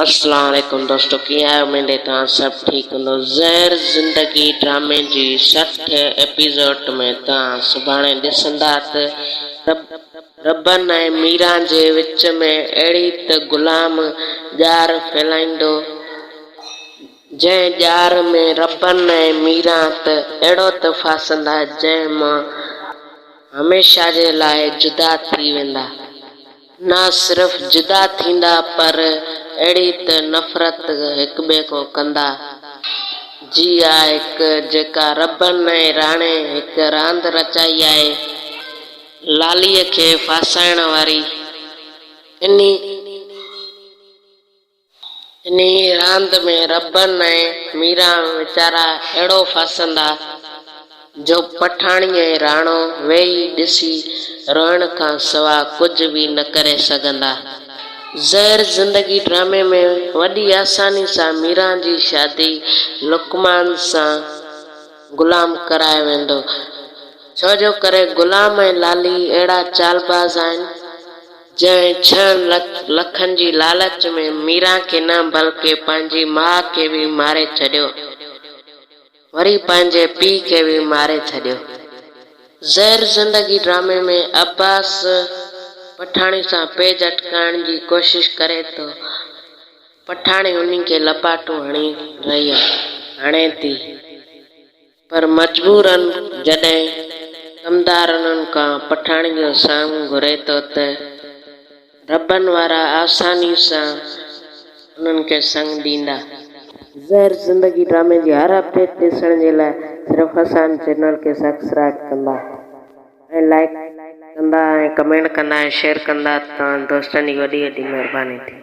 اسلام عليڪم دوستو ڪيئن آهيو اميد آهي توهان سڀ ٺيڪ هوندو زهر زندگي ڊرامي جي 60 ايپيسوڊ ۾ توهان سڀاڻي ڏسندا ته ربن ۽ ميران جي وچ ۾ اهڙي ته غلام ڄار ڦهلائيندو جنهن ڄار ۾ ربن ۽ ميران ته اهڙو ته ڦاسندا جنهن مان هميشه جي لاء جدا ٿي ويندا. نه صرف جدا ٿيندا پر اهڙي ته نفرت هڪٻئي کان ڪندا. جي ها هڪ جيڪا ربن ۽ راڻي هڪ راند رچائي آهي لاليء کي ڦاسائڻ واري. انهي. انهيء راند ۾ ربن ۽ ميران ويچارا اهڙو ڦاسندا، جو پٺاڻي ۽ راڻو ويهي ڏسي روئڻ کان سوا ڪجهه به نه ڪري سگهندا. زهر زندگي ڊرامي ۾ وڏي آساني سان ميران جي شادي لقمان سان غلام ڪرائي ويندو، ڇو جو ڪري غلام ۽ لالي اهڙا چالباز آهن، جنهن ڇهن لکن جي لالچ ۾ ميران کي نه بلڪه پنهنجي ماء کي به ماري ڇڏيو، وري پنهنجي پيء کي به ماري ڇڏيو. زهر زندگي ڊرامي ۾ عباس پٺاڻي سان پيج اٽڪائڻ جي ڪوشش ڪري ٿو، پٺاڻي انهي کي لپاٽون هڻي رهي هڻي ٿي. پر مجبوراً جڏهن ڪمدار انهن کان پٺاڻي جو سانگ گهري ٿو ته ربن وارا آساني سان انهن کي سڱ ڏيندا. زهر زندگي ڊرامي جي هر اپڊيٽ ڏسڻ جي لاء صرف اسان چينل کي سبسڪرائب ڪندا ۽ لائيڪ ڪندا ۽ ڪمينٽ ڪندا ۽ شيئر ڪندا توهان دوستن جي وڏي وڏي مهرباني ٿيندي.